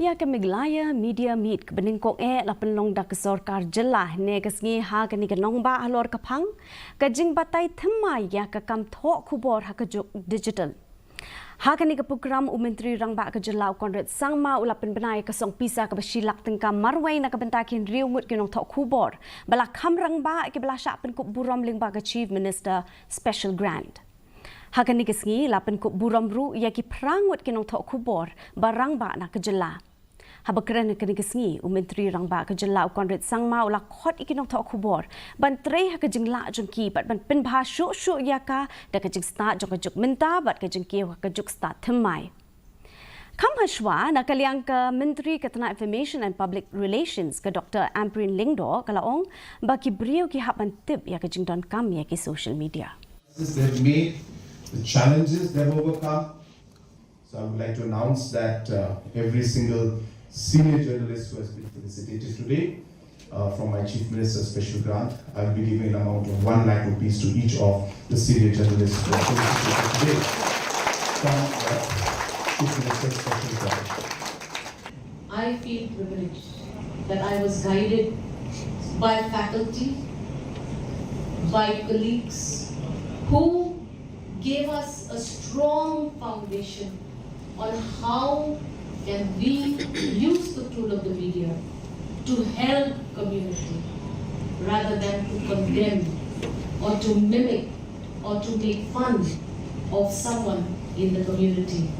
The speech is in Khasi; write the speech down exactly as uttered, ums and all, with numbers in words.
Ïa ka Meghalaya Media Meet kaba nyngkong eh la pynlong da ka sorkar jylla hynne ka sngi ha kane ka nongbah halor ka phang ka jingbatai thymmai ïa ka kam thoh khubor ha ka juk digital. Ha kane ka program u Myntri Rangbah ka jylla u Conrad Sangma u la pynbna ïa ka song pisa kaba shi lak tyngka marwei na ka bynta ki hynriew ngut ki nongthoh khubor ba la kham rangbah kiba la shah pynkup burom lyngba ka Chief Minister Special Grant. Ha kane ka sngi la pynkup burom ruh ïa ki phra ngut ki nongthoh khubor ba rangbah na ka jylla. Haba kren ha kane ka sngi u Myntri Rangbah ka jylla u Conrad Sangma u la khot ïa ki nongthoh khubor ban trei ha ka jinglah jong ki bad ban pynbha shuh shuh ïa ka da ka jingstad jong ka juk mynta bad ka jingkiew ha ka juk stad thymmai. Kham hashwa na ka liang ka Myntri ka tnat Information and Public Relations ka Doctor Ampareen Lyngdoh ka la ong ba ki briew ki hap ban tip ïa ka jingdonkam ïa ki social media. They've made, the challenges they've overcome. So I would like to announce that uh, every single senior journalist who has been felicitated today uh, from my Chief Minister's special grant, I'll be giving an amount of one lakh rupees to each of the senior journalists who are felicitated today from the Chief Minister's special grant. I feel privileged that I was guided by faculty, by colleagues who gave us a strong foundation on how can we use the tool of the media to help community rather than to condemn or to mimic or to make fun of someone in the community.